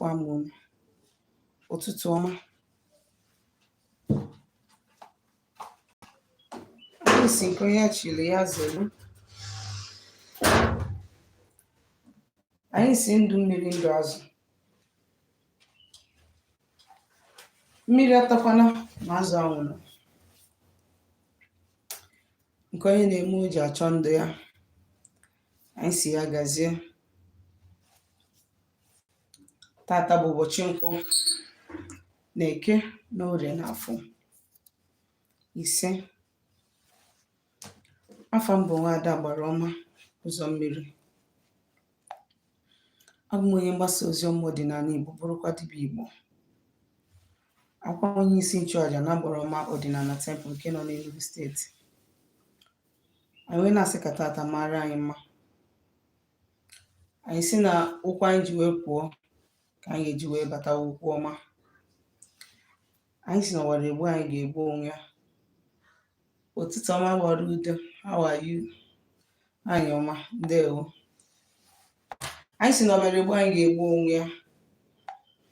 Ekenekwa m unu. Ụtụtụ ọma. Anyị sị nke onye chiri ya zelu. Anyị sị ndụ mmiri, ndụ azụ. Mmiri atakwana ma azụ anwụna. Nke onye na-eme o ji achọ ndụ ya, anyị sị ya gazie. Tata bụ ụbọchị nkwọ na eke na orie na afọ ise. Afa m bụ Nwaada Agbara Ọma Ụzọ Mmiri. Abụ m onye mgbasa ozi ọma ọdịnala Igbo, bụrụkwa dibịa Igbo. Akwa onye isi nchụaja na Agbara Ọma Ọdịnala Temple nke nọ n'Enugu steeti. Anyị wee na-asị ka tata mara anyị mma. Anyị sị na ụkwụ anyị ji wee pụọ ka anyị ga-eji wee bata ụkwụ ọma. Anyị sị na ọwara egbu anyị ga-egbu onwe ya. Ụtụtụ ọma, gbara udo. How are you? Anyị ọma, ndewo. Anyị sị na ọbịara egbu anyị ga-egbu onwe ya.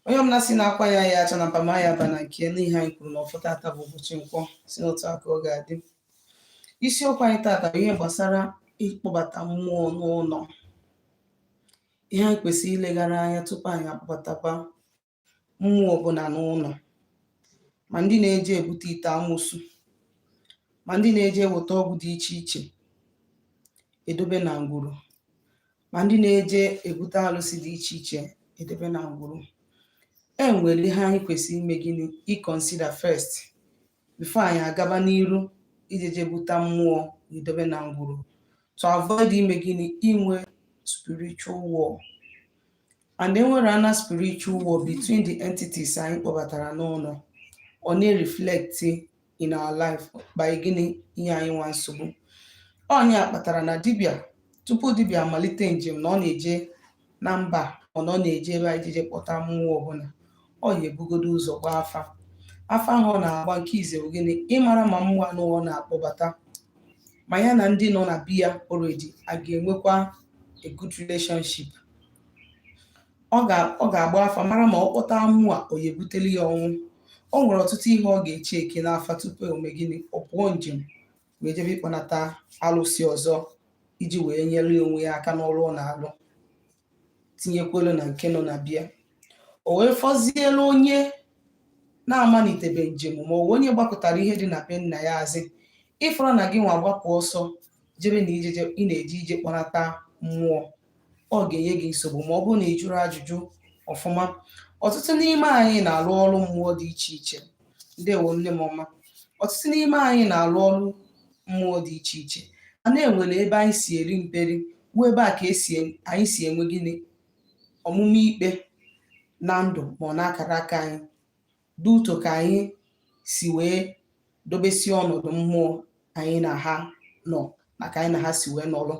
Onye ọbụla si na akwa ya ya acha na mpama ya aba na nke n'ihe anyị kwuru na ọfọ. Tata bụ ụbọchị nkwọ, si n'otu aka ọ ga-adị. Isiokwu anyị tata bụ ihe gbasara ịkpọbata mmụọ n'ụlọ, ihe anyị kwesịrị ilegara anya tupu anyị akpọbataba mmụọ ọbụla n'ụlọ, ma ndị na-eje ebute ite amụsụ, ma ndị na-eje eweta ọgwụ dị iche iche edobe na ngwuru, ma ndị na-eje ebute alụsị dị iche iche edebe na ngwuru. E nwere ihe anyị kwesịrị ime gịnị? Ịconsider first before anyị agaba n'iru ijeje buta mmụọ edobe na ngwuru, to avoid ime gịnị? Inwe spiritual war. And enwere ana spiritual war between the entities anyị kpọbatara n'ụlọ, ọ na-reflect in our life by gịnị? Inye anyị nwa nsogbu. Onye a kpatara na dibịa, tupu dibịa amalite njem na ọ na-eje na mba, ọ na ọ na-eje ebe anyị jeje kpọta mmụọ ọbụla, ọ ya ebugodo ụzọ gbaa afa. Afa ahụ ọ na-agba, nke ize bụ gịnị? Ịmara ma mmụọ anụ ọ na-akpọbata, ma ya na ndị nọ na biya already a ga-enwekwa a good relationship. Ọ ga-agba afa mara ma ọ kpọta mmụọ a, ọ ya ebuteli ya ọnwụ. O nwere ọtụtụ ihe ọ ga-eche eke n'afa tupu o mee gịnị? Ọ pụọ njem wee jebe ịkpọnata alụsị ọzọ iji wee nyere onwe ya aka n'ọrụ ọ na-alụ, tinyekwelu na nke nọ na bịa. O wee fọzielu onye na-amalitebe njem, ma ọ bụ onye gbakọtara ihe dị na be nna ya azị ịfọrọ na gị nwa gbapụ ọsọ jebe na ijeje ị na-eje ije kpọnata mmụọ, ọ ga-enye gị nsogbu ma ọ bụrụ na ị jụrụ ajụjụ ọfụma. Ọtụtụ n'ime anyị na-alụ ọrụ mmụọ dị iche iche. Ndewo, nne m ọma. Ọtụtụ n'ime anyị na-alụ ọrụ mmụọ dị iche iche, a na-enwere ebe anyị si eri mperi, wuo ebe a ka esi anyị si enwe gịnị? Ọmụmụ ikpe na ndụ ma ọ na-akara aka anyị duto ka anyị si wee dobesie ọnọdụ mmụọ anyị na ha nọ na ka anyị na ha si wee nọrọ.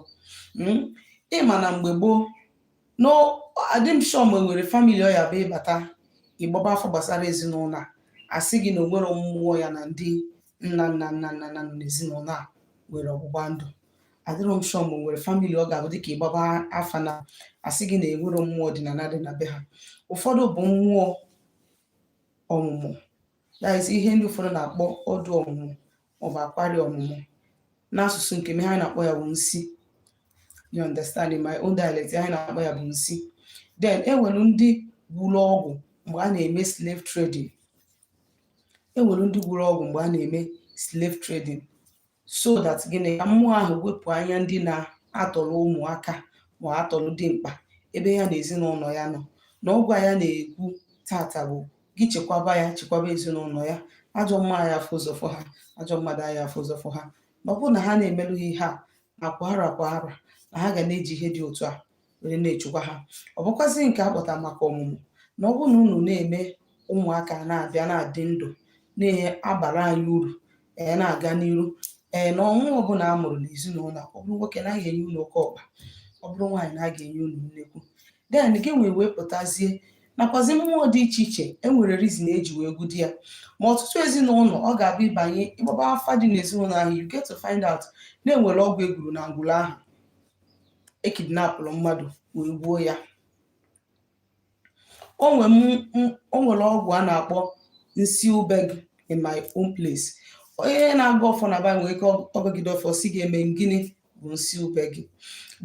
Ịma na mgbe gboo, no, adị m sure ma nwere family ọ ya bụ ịbata ịgbaba afọ gbasara ezinụlọ a, asị gị na o nwere mmụọ ya na ndị nna nna nna nna nna nọ n'ezinụlọ a nwere ọgbụgba ndụ. Adịrọ m sure ma o nwere family ọ ga-abụ dịka ịgbaba afa na asị gị na enwero mmụọ ọdịnala dị na be ha. Ụfọdụ bụ mmụọ ọmụmụ, that is ihe ndị ụfọdụ na-akpọ ọdụ ọmụmụ maọbụ akwari ọmụmụ. N'asụsụ nke m, ihe anyị na-akpọ ya bụ nsi. You understand? In my own dialect, ihe anyị na-akpọ ya bụ nsi. Then e nwere ndị gwuru ọgwụ mgbe a na-eme slave trading. E nwere ndị gwuru ọgwụ mgbe a na-eme slave trading, so that gịnị? Ka mmụọ ahụ wepụ anya ndị na-atọrọ ụmụaka ma atọrọ dimkpa ebe ya na ezinụlọ ya nọ. Na ọgwụ a ya na-ekwu tata bụ gị chekwaba ya, chekwaba ezinụlọ ya. Ajọ mmụọ ya afụ ụzọ fụ ha, ajọ mmadụ anya afụ ụzọ fụ ha, na ọ bụrụ na ha na-emerụ ha ihe a na kwa ara kwa ara, na ha ga na-eji ihe dị otu a were na-echekwa ha. Ọ bụkwazi nke a kpọtara maka ọmụmụ, na ọ bụrụ na unu na-eme ụmụaka na-abịa na-adị ndụ na-abara anyị uru, ee, na-aga n'iru, ee, na ọnwa ọbụla a mụrụ n'ezinụlọ a, ọ bụrụ nwoke na a ga-enye unu oke ọkpa, ọ bụrụ nwaanyị na a ga-enye unu nnekwu. Then gị nwee wee pụtazie nakwazi mmụọ dị iche iche. E nwere reason eji wee gụdi ya. Ma ọtụtụ ezinụlọ, ọ ga-abụ ịbanye ịgbaba afa dị n'ezinụlọ ahụ, you get to find out na enwere ọgwụ egwuru na ngwụrụ ahụ, ekidnapụrụ mmadụ wee gbuo ya. O nwere ọgwụ a na-akpọ nsi ubeg in my own place. Onye na-agọ ọfọ na be nwere ike ọgọgide ọfọ si ga-eme gịnị bụ nsi ube gị.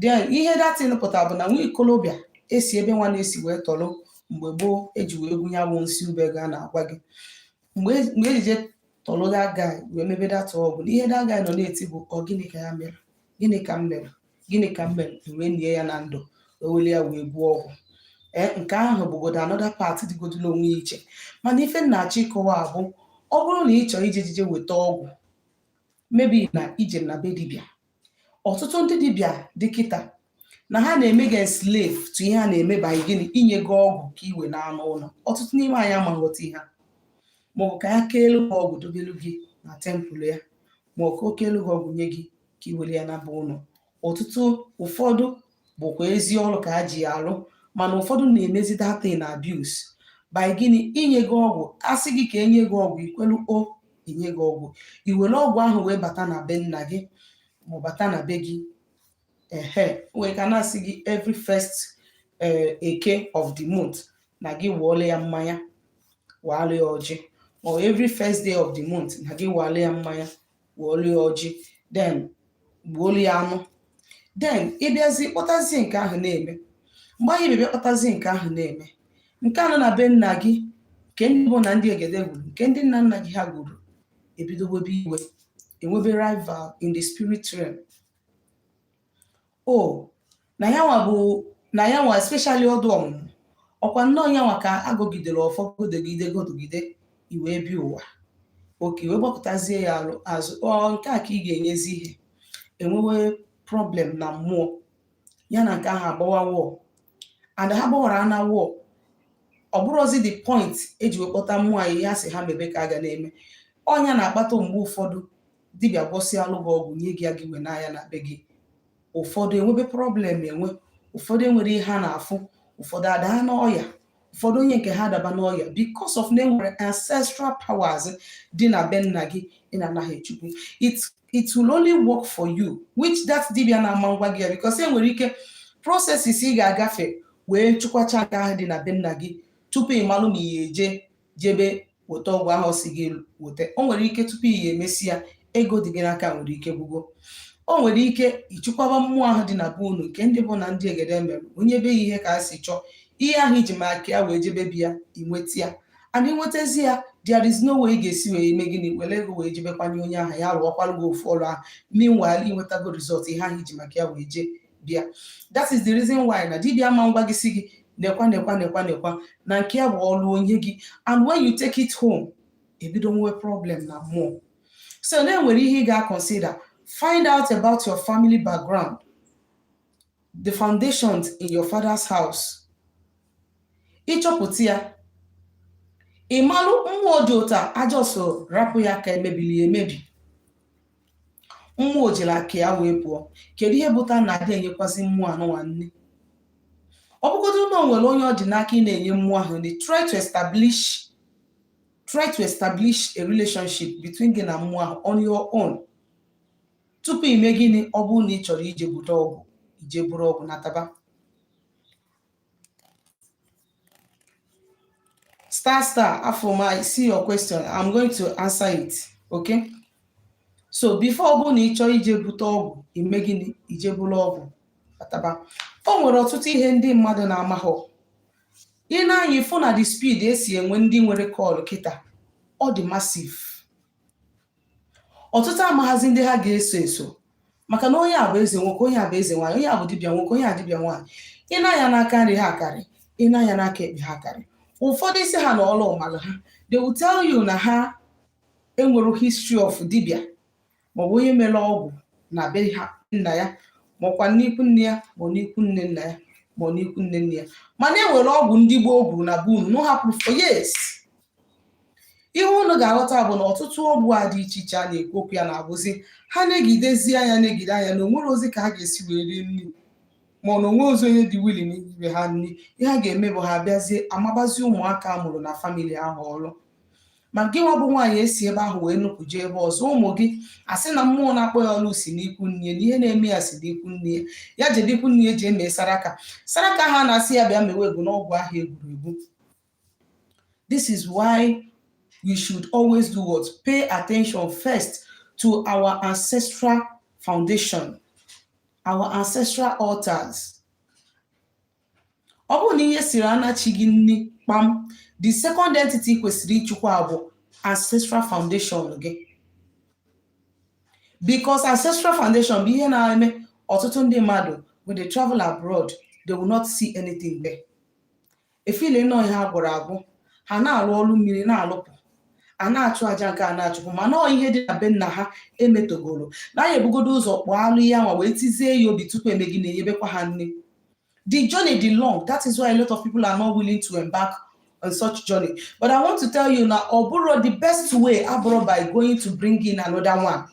Then ihe datin pụtara bụ na nwa ikolobịa esi ebe nwa na-esi wee tọrọ mgbe gboo eji wee gwu ya bụ nsi ube gị a na-agwa gị mgbe ejije tọrọ that guy wee mebe that ọgwụ na ihe that guy nọ na-eti bụ, ọ gịnị ka ya mere, gịnị ka m mere, gịnị ka m mere? Wee nie ya na ndụ, wee were ya wee gwuo ọgwụ. Ee, nke ahụ bụgodo another part dịgodolo onwe ya iche. Mana ife m na-achọ ịkọwa abụ, ọ bụrụ na ị chọrọ ije ejije weta ọgwụ, maybe na ije na be dibịa, ọtụtụ ndị dibịa dị kịta na ha na-eme gị enslave to ihe ha na-eme by gịnị? Inye gị ọgwụ ka iwe na-anụ ụlọ. Ọtụtụ n'ime anyị ama nghọta ihe a, maọbụ ka ya keelu gị ọgwụ dobelu gị na temple ya, ma ọ ka o keelu gị ọgwụ nye gị ka i were ya naba ụlọ. Ọtụtụ ụfọdụ bụkwa ezi ọrụ ka ha ji ya alụ, mana ụfọdụ na-emezi that thing abuse by gịnị? Inye gị ọgwụ. Asị gị ka enye gị ọgwụ, ikwelu o enye gị ọgwụ, i were ọgwụ ahụ wee bata na be nna gị ma ọ bata na be gị. Ehe, nwere ka na-asị gị every first Eke of the month na gị wụọla ya mmanya, wụọla ya ọjị, or every first day of the month na gị wụọla ya mmanya, wụọla ya ọjị, then gbuola ya anụ. Then ịbịazi kpọtazie nke ahụ na-eme. Mgbe anyị bịa kpọtazie nke ahụ na-eme, nke anọ na be nna gị, nke ndị bụ na ndị egede gwuru, nke ndị nna nna gị ha gwuru, ebido webe iwe, enwebe rival in the spirit realm. O na ya nwa bụ na ya nwa, especially ọdụ ọmụmụ, ọkwa nnọọ ya nwa ka agụgidere ọfọ, godogide godogide iwee bịa ụwa oke wee gbapụtazie ya alụ azụ. Ọ nke a ka ị ga-enyezi ihe, enwewe problem na mmụọ ya na nke ahụ agbawa war, and ha gbawara na war. Ọ bụrụzi the point eji wee kpọta mmụọ anyị, ihe a sị ha mebe ka a ga na-eme. Ọnya na-akpata mgbe ụfọdụ dibịa gwọsịalụ gị ọgwụ nye gị ya, gị wee n'anya na be gị, ụfọdụ enwebe problem, enwe ụfọdụ enwere ihe ha na-afụ, ụfọdụ adaa n'ọya, ụfọdụ onye nke ha adaba n'ọya because of na enwere ancestral powers dị na be nna gị ị na-anaghị echukwu. It will only work for you which that dibịa na-ama ngwa gị ya, because e nwere ike processes ị ga-agafe wee chụkwacha nke ahụ dị na be nna gị tupu ị malụ ma ị eje jebe weta ọgwụ ahụ si gị weta. O nwere ike tupu ị ya emesi ya, ego dị gị n'aka nwere ike gwugo. O nwere ike ịchụkwaba mmụọ ahụ dị na be unu, nke ndị bụ na ndị egede mere onye be ya ihe ka a si chọọ ihe ahụ iji maka ya wee jebe bi ya, inweta ya, and inwetazi ya, there is no way ị ga-esi wee mee gịnị, were ego wee jebekwanye onye ahụ ya rụọkwalụ gị ofu ọrụ ahụ. Meanwhile, inwetago result ihe ahụ iji maka ya wee jee bịa. That is the reason why na dibịa ma ngwa gị si gị nekwa, nekwa, nekwa, nekwa na nke ya bụ ọrụ onye gị, and when you take it home, ebido nwe problem na mmụọ. So na enwere ihe ị ga-consider: find out about your family background, the foundations in your father's house. Ịchọpụta ya, ị malụ mmụọ dị otu a ajọsọ rapụ ya ka emebili emebi, mmụọ jiri aka ya wee pụọ. Kedu ihe bụta na adị enyekwazi mmụọ anụnwa nne? Ọ bụgodo na o nwere onye ọ dị n'aka ị na-enye mmụọ ahụ nri, try to establish a relationship between gị na mmụọ ahụ on your own tupu ime gịnị. Ọ bụrụ na ị chọrọ ije bute ọgwụ, ije buru ọgwụ nataba. Star star afọ, I see your question. I'm going to answer it, okay? So before, ọ bụrụ na ị chọọ ije bute ọgwụ, ime gịnị? Ije buru ọgwụ bataba. O nwere ọtụtụ ihe ndị mmadụ na-amaghọ. Ị na-anya ịfụ na the speed esi enwe ndị nwere call kịta, ọ dị massive. Ọtụtụ amaghazi ndị ha ga-eso eso, maka na onye a bụ eze nwoke, onye a bụ eze nwaanyị, onye a bụ dibịa nwoke, onye a dibịa nwaanyị. Ị na-anya n'aka nri ha karị, ị na-anya n'aka ekpe ha karị. Ụfọdụ isi ha na ọlụ ọmalụ ha, they will tell you na ha enwere history of dibịa maọbụ onye mere ọgwụ na be ha, nna ya, maọkwa n'ikwu nne ya, ma n'ikwu nne nna ya, ma n'ikwu nne nne ya. Mana e nwere ọgwụ ndị gboo gwuru na be unu hapụrụ for years. Ihe unu ga-aghọta bụ na ọtụtụ ọgwụ a dị iche iche a na-ekwu okwu ya na-abụzi ha negidezi anya, negide anya na onwere ozi ka ha ga-esi wee rie nri, ma ọ na onwe ozi onye dị willing ibe ha nri. Ihe ha ga-eme bụ ha bịazie amabazi ụmụaka a mụrụ na family ahụ ọrụ. Ma gị nwa bụ nwaanyị esi ebe ahụ wee nupụ jee ebe ọzọ, ụmụ gị asị na mmụọ na-akpọ ya ọlụ si n'ikwu nne, na ihe na-eme ya si n'ikwu nne ya. Ya jebe ikwu nne ya, ji eme saraka. Saraka ha na-asị ya bịa mewe egwu n'ọgwụ ahụ egwuregwu. This is why we should always do what? Pay attention first to our ancestral foundation, our ancestral altars. Ọ bụrụ na ihe siri anachi gị nni kpam, the second entity kwesịrị ịchụkwa bụ ancestral foundation gị, because ancestral foundation bụ ihe na-eme ọtụtụ ndị mmadụ, when they travel abroad, they will not see anything there. Efile nọ ihe a gwọrọ agwụ, ha na-alụ ọrụ mmiri, na-alụpụ, a na-achụ aja nke a na-achụpụ, mana ọ ihe dị na be nna ha emetogoro na anyị ebugodo ụzọ kpọọ alụ ya nwa wee tizie ya obi tupu eme gị na-enyebekwa ha nne. The journey dị long. That is why a lot of people are not willing to embark on such journey. But I want to tell you na ọ bụrụ the best way abụrụ by going to bring in another one,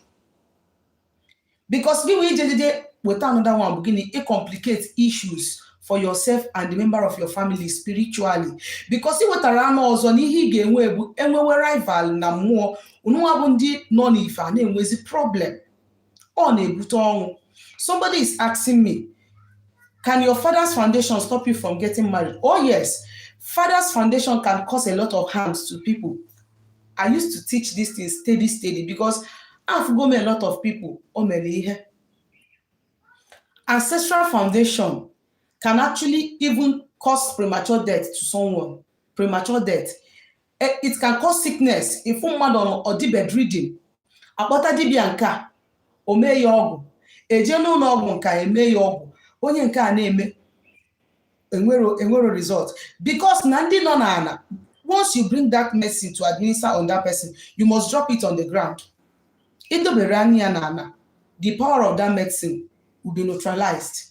because gị wee ijejeje weta another one bụ gịnị? Ị complicate issues for yourself and the member of your family spiritually, because ị wetara anụ ọzọ na ihe ị ga-enwe bụ enwewe rival na mmụọ. Ununwa bụ ndị nọ n'ife a na-enwezi problem, ọ na-ebute ọnwụ. Somebody is asking me, "Can your father's foundation stop you from getting married?" Oh yes, father's foundation can cause a lot of harms to people. I used to teach this thing steady steady because I've gone a lot of people o mere ihe. Ancestral foundation can actually even cause premature death to someone. Premature death. It can cause sickness. If mmadụ ọ dị bedridden, akpọta dibịa nke a, o mee ya ọgwụ, eje n'ụlọ ọgwụ nke a eme ya ọgwụ, onye nke a na-eme enwero result, because na ndị nọ n'ala, once you bring that medicine to administer on that person, you must drop it on the ground. Idobere anya ya n'ala, the power of that medicine will be neutralized.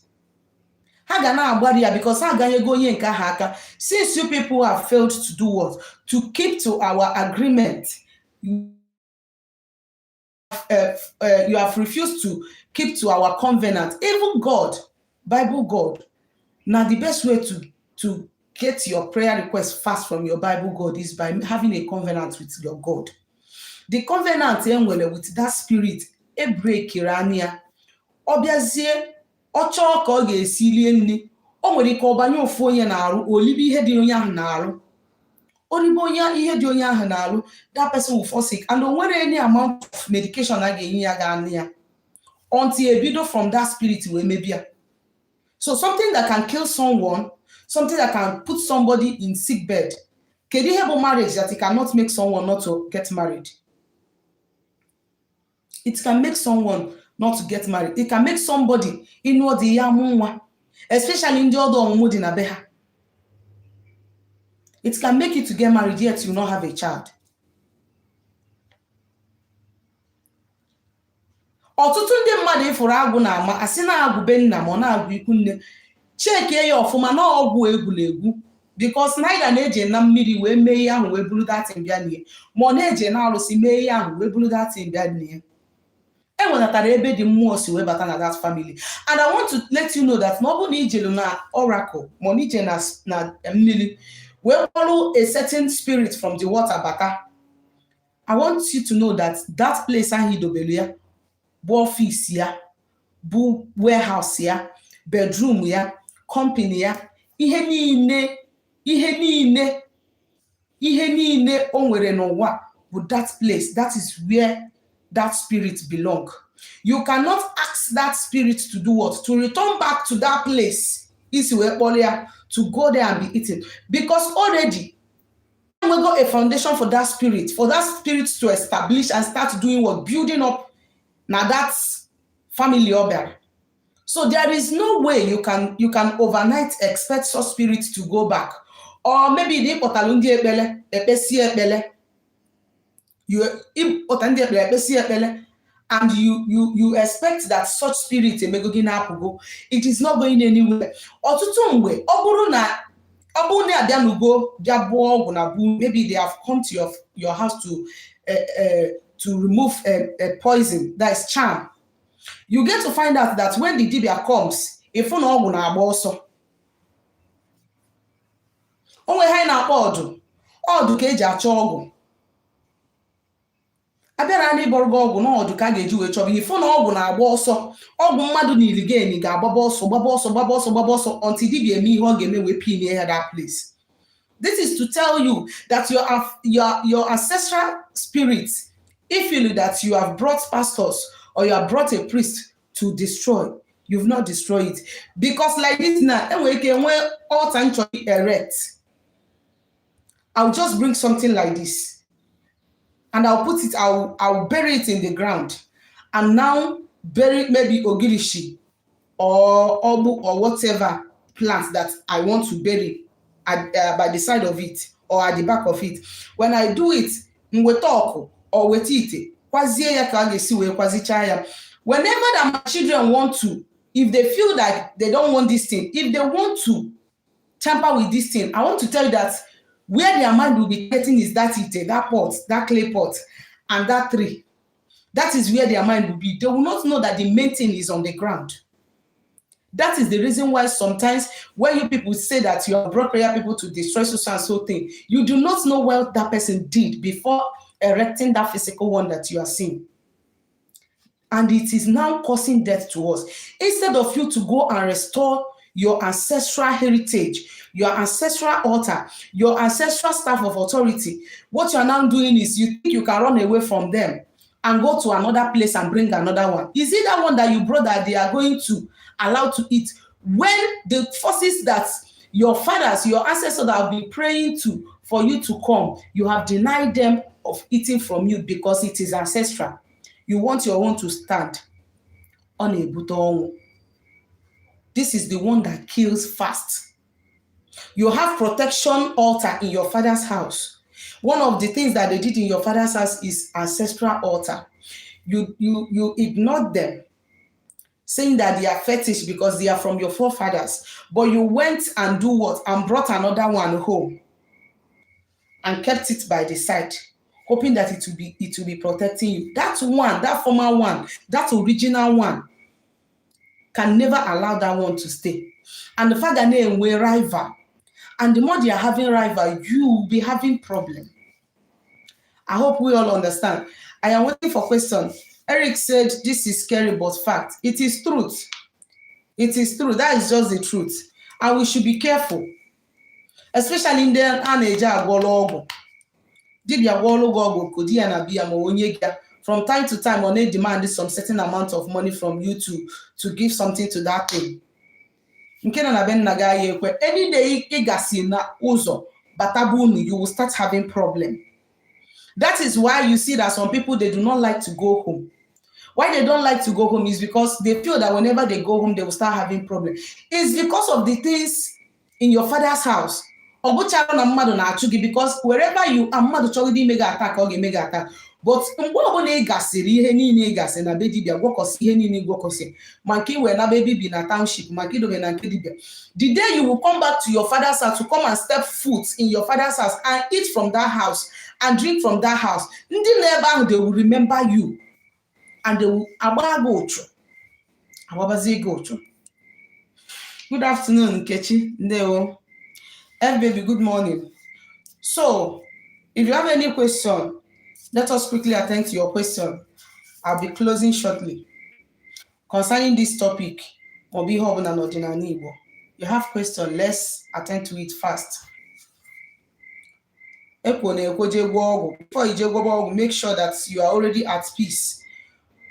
Ha ga na-agbari ya because ha aganyego onye nke ahụ aka. Since you people have failed to do what? To keep to our agreement, you have refused to keep to our covenant. Even God, Bible God, now the best way to get your prayer request fast from your Bible God is by having a covenant with your God. The covenant e nwere with that spirit e breakiri anya, ọ bịazie, ọ chọọ ka ọ ga-esi rie nri, o nwere ike ọ banye ofu onye na-arụ, olibe ihe dị onye ahụ na-arụ, oribe onye ihe dị onye ahụ na-arụ, that person will fall sick, and o nwere any amount of medication a ga-enye ya ga-anụ ya until ebido from that spirit wee mebia. So something that can kill someone, something that can put somebody in sick bed, kedu ihe bụ marriage that it cannot make someone not to get married? It can make someone not to get married. It can make somebody ịnụ dị ya mụ nwa, especially ndị ọdụ ọmụmụ dị na be ha. It can make you to get married yet you not have a child. Ọtụtụ ndị mmadụ ịfụrụ agwụ na-ama asị na-agwụ be nna ma ọ na-agwụ ikwu nne, chekie ya ọfụma na ọgwụ egwuregwu, because naira na-eje na mmiri wee mee ihe ahụ wee buru datin bịa nie, ma ọ na-eje na arụsị mee ihe ahụ wee buru datin bịa nie. E nwetatara ebe dị mmụọ si wee bata na that family. And I want to let you know that na ọ bụrụ na ijelu na oracle, ma ọ na ije na mmiri wee kpọrọ a certain spirit from the water bata, I want you to know that that place ahụ idobere ya bụ office ya, bụ warehouse ya, bedroom ya, company ya, ihe niile, ihe niile, ihe niile o nwere n'ụwa bụ that place. That is where that spirit belong. You cannot ask that spirit to do what? To return back to that place isi wee kpọrọ ya, to go there and be eaten, because already enwego a foundation for that spirit, for that spirit to establish and start doing what? Building up na that family ọ bịara. So there is no way you can overnight expect such spirit to go back. Or maybe na ịkpọtalụ ndị ekpele ekpesie ekpele, you ịkpọta ndị ekpele ekpesie ekpele, and you expect that such spirit emego gị na-apụgo. It is not going anywhere. Ọtụtụ mgbe, ọ bụrụ na abịanugo bịa bụọ ọgwụ na bu, maybe they have come to your house to remove a poison, that is charm, you get to find out that when the dibia comes, ịfụ na ọgwụ na-agba ọsọ. Onwe ha anyị na-akpọ ọdụ ọdụ ka eji achọ ọgwụ abịara na ịbọrọ gị ọgwụ na ọdụ ka a ga-eji wee chọba. Ịfụ na ọgwụ na-agba ọsọ, ọgwụ mmadụ na iligeni ga-agbaba ọsọ, gbaba ọsọ, gbaba ọsọ, gbaba ọsọ, until dibia eme ihe ọ ga-eme wee pinie ya that place. This is to tell you that your ancestral spirit, if you know that you have brought pastors or you have brought a priest to destroy, you've not destroyed it. Because like this now, enwere ike nwee altar m chọrọ erect. I'll just bring something like this and I'll put it, I'll bury it in the ground and now bury maybe ogirishi or obu or whatever plant that I want to bury by the side of it or at the back of it. When I do it, m weta ọkụ or weta ite, kwazie ya ka a ga-esi wee kwazichaa ya. Whenever that my children want to, if they feel like they don't want this thing, if they want to tamper with this thing, I want to tell you that where their mind will be getting is that ite, that pot, that clay pot, and that tree. That is where their mind will be. They will not know that the main thing is on the ground. That is the reason why sometimes when you people say that you have brought prayer people to destroy so and so thing, you do not know what that person did before erecting that physical one that you are seeing. And it is now causing death to us. Instead of you to go and restore your ancestral heritage, your ancestral altar, your ancestral staff of authority, what you are now doing is you think you can run away from them and go to another place and bring another one. Is it that one that you brought that they are going to allow to eat when the forces that your fathers, your ancestors that have been praying to for you to come, you have denied them of eating from you because it is ancestral? You want your own to stand. Ọ na-ebute ọnwụ. This is the one that kills fast. You have protection altar in your father's house. One of the things that they did in your father's house is ancestral altar. You ignored them, saying that they are fetish because they are from your forefathers. But you went and do what? And brought another one home and kept it by the side, hoping that it will be protecting you. That one, that former one, that original one, can never allow that one to stay. And the fact that they were rival, and the more they are having rival, you will be having problem. I hope we all understand. I am waiting for question. Eric said this is scary but fact. It is truth. It is true. That is just the truth. And we should be careful. Especially ndị a na-eji agwọrọ ọgwụ. Dibịa gwọọlụ gị ọgwụ kodi ya na biya ma onye gị ya. From time to time, ọ na-demand some certain amount of money from you to give something to that thing. Nke nọ na be nna gị agha ekwe. Any day ị gasị na ụzọ bataba unu, you will start having problem. That is why you see that some people, they do not like to go home. Why they don't like to go home is because they feel that whenever they go home, they will start having problem. It's because of the things in your father's house. Ọ bụchara na mmadụ na-achụ gị, because wherever you are, mmadụ chọrọ ime gị attack, ọ ga-eme gị attack. But mgbe ọbụla ị gasịrị ihe niile ị gasịrị na be dibịa, gwọkọsị ihe niile ị gwọkọsị, ma nke iwe na be bibi na township, ma nke idobe na nke dibịa, the day you will come back to your father's house to come and step foot in your father's house and eat from that house and drink from that house, ndị nọ ebe ahụ, they will remember you and they will agba gị ụchụ, agbabazie gị ụchụ. Good afternoon, Nkechi. Ndewo. F baby, good morning. So if you have any question, let us quickly attend to your question. I'll be closing shortly concerning this topic maọbụ ihe ọbụla n'ọdịnala Igbo. You have question, let's attend to it fast. Ekwo na-ekwo jee gwọọ ọgwụ. Before you jee gwọba ọgwụ, make sure that you are already at peace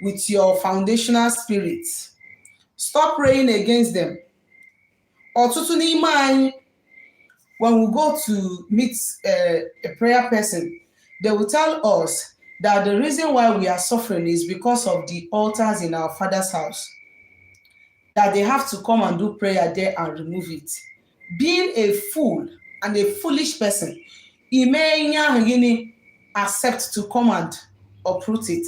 with your foundational spirit. Stop praying against them. Ọtụtụ n'ime anyị, when we go to meet a prayer person, they will tell us that the reason why we are suffering is because of the altars in our father's house, that they have to come and do prayer there and remove it. Being a fool and a foolish person, ime ihe ahụ gịnị, accept to come and uproot it.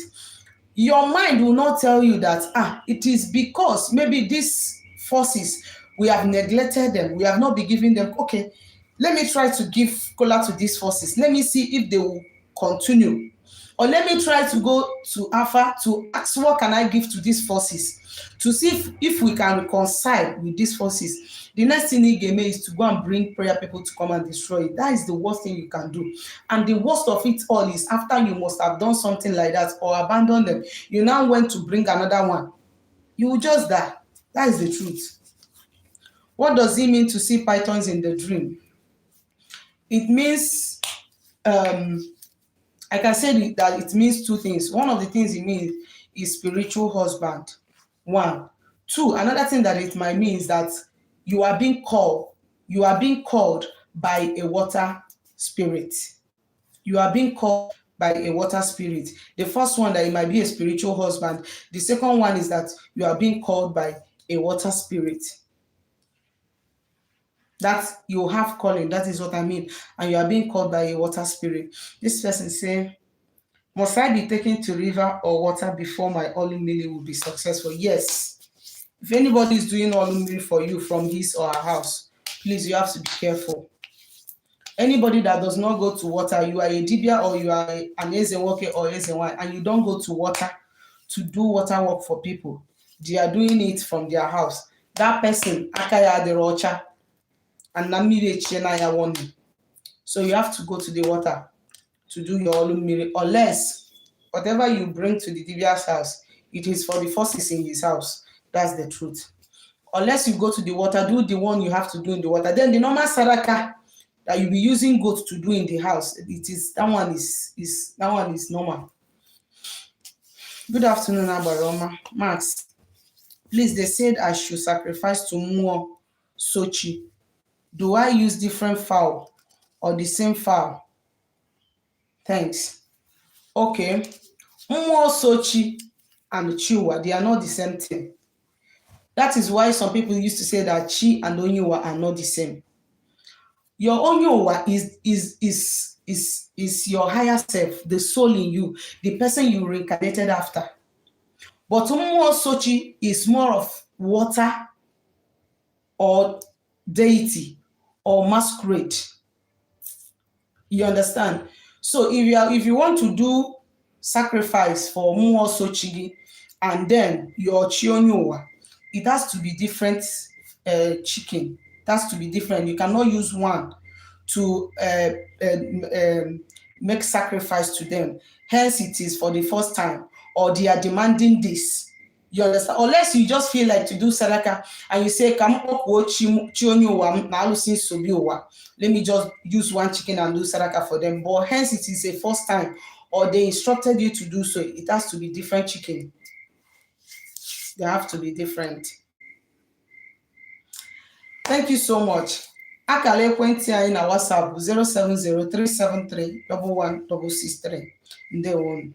Your mind will not tell you that, ah, it is because maybe these forces, we have neglected them, we have not been giving them. Okay, let me try to give kola to these forces. Let me see if they will continue. Or let me try to go to Afa to ask, what can I give to these forces to see if we can reconcile with these forces. The next thing ị ga-eme is to go and bring prayer people to come and destroy it. That is the worst thing you can do. And the worst of it all is, after you must have done something like that or abandon them, you now went to bring another one. You will just die. That is the truth. What does it mean to see pythons in the dream? It means, I can say that it means two things. One of the things it means is spiritual husband. One. Two, another thing that it might mean is that you are being called, you are being called by a water spirit. You are being called by a water spirit. The first one, that it might be a spiritual husband. The second one is that you are being called by a water spirit. That you have calling, that is what I mean. And you are being called by a water spirit. This person say, "Must I be taken to river or water before my Olu mmili will be successful?" Yes. If anybody is doing Olu mmili for you from his or her house, please, you have to be careful. Anybody that does not go to water, you are a dibia or you are an Ezenwoke or Ezenwanyị, and you don't go to water to do water work for people, they are doing it from their house. That person, aka ya adịrọ ọcha, and na mmiri echie na ya warning. So you have to go to the water to do your Olu mmiri, unless whatever you bring to the dibia's house, it is for the forces in his house. That's the truth. Unless you go to the water, do the one you have to do in the water. Then the normal saraka that you be using goat to do in the house, it is that one is that one is normal. Good afternoon, Abaroma. Max. Please, they said I should sacrifice to Mmụọ so chi. Do I use different fowl or the same fowl? Thanks. Okay. Mmụọ so chi and Chi ụwa, they are not the same thing. That is why some people used to say that Chi and Onye ụwa are not the same. Your Onye ụwa is your higher self, the soul in you, the person you reincarnated after. But Mmụọ so chi is more of water or deity or masquerade. You understand? So if you want to do sacrifice for Mmụọ so chi gị and then your Chi onye ụwa, it has to be different chicken. It has to be different. You cannot use one to make sacrifice to them. Hence, it is for the first time, or they are demanding this. You understand? Unless you just feel like to do sadaka and you say, "Ka m kpọkuo chi onye ụwa m na alụsị nsobi ụwa. Let me just use one chicken and do sadaka for them." But hence it is a first time, or they instructed you to do so, it has to be different chicken. They have to be different. Thank you so much. Akara ekwentị anyị na WhatsApp bụ 07037311663. Ndewonu.